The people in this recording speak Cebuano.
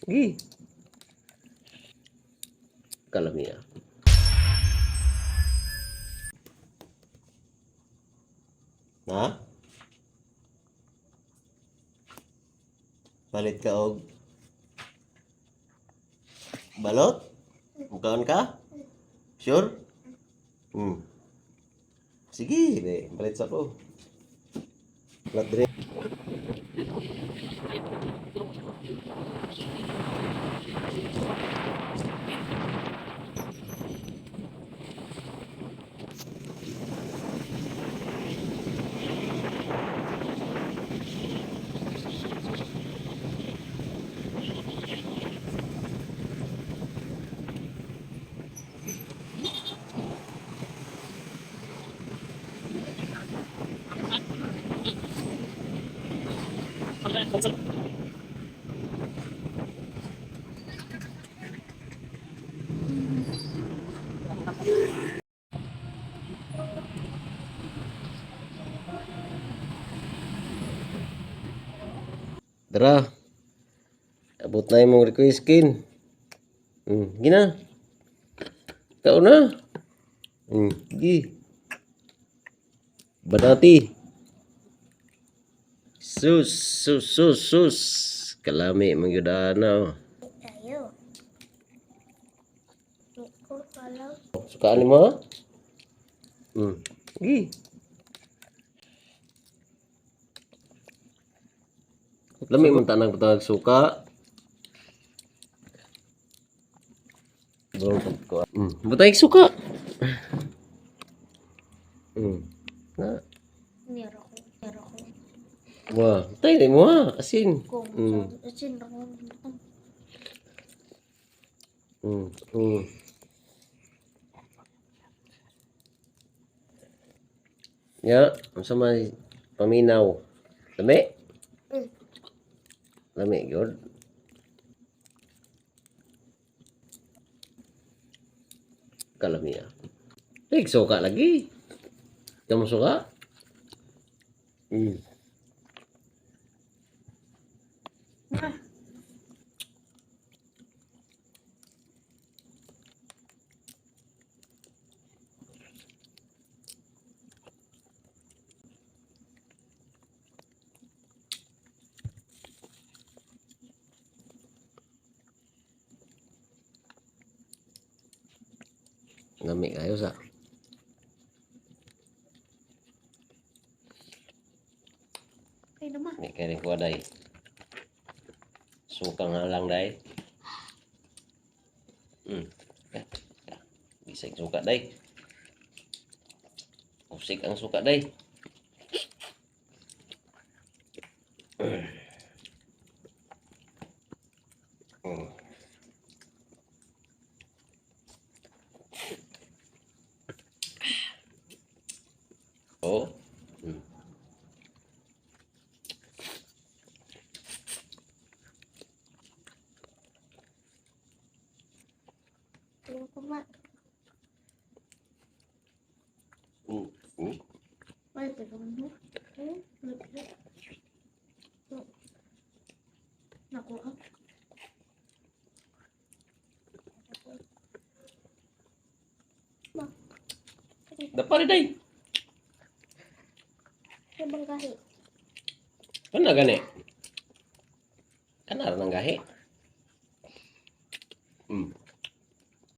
Gi. Kalamia. Na? Palit ka og balot? Mukaon ka? Sure? Sige, be. Palit sa ko. Balot diri. Tara. Abot na imong request kin. Gina. Kao na. Gi. Banati. Sus, sus, sus, sus. Kalami man gyud ana oh. Tayo. Ko pala. Sukaan nimo? Ha? Gi. Lami man tanang patag suka. Bro, ko. Butay suka. Na. Nero ko. Nero ko. Wah, butay ni mo ha. Asin. Kung asin ra ko. Ya, unsa may paminaw? Lami? Lami gyud. Kalamia. Eh, suka lagi. Kamu suka? Lami kayo sa. Kay naman. May kaya ko day. Suka nga lang day. Bisag suka day. Usik ang suka day. Oh. Tingnan ko ma. Ay, pero mo. Eh, nakuha. Ba. Dapat day. Kaya bang gahi? Kana gani? Kana ra nang gahi.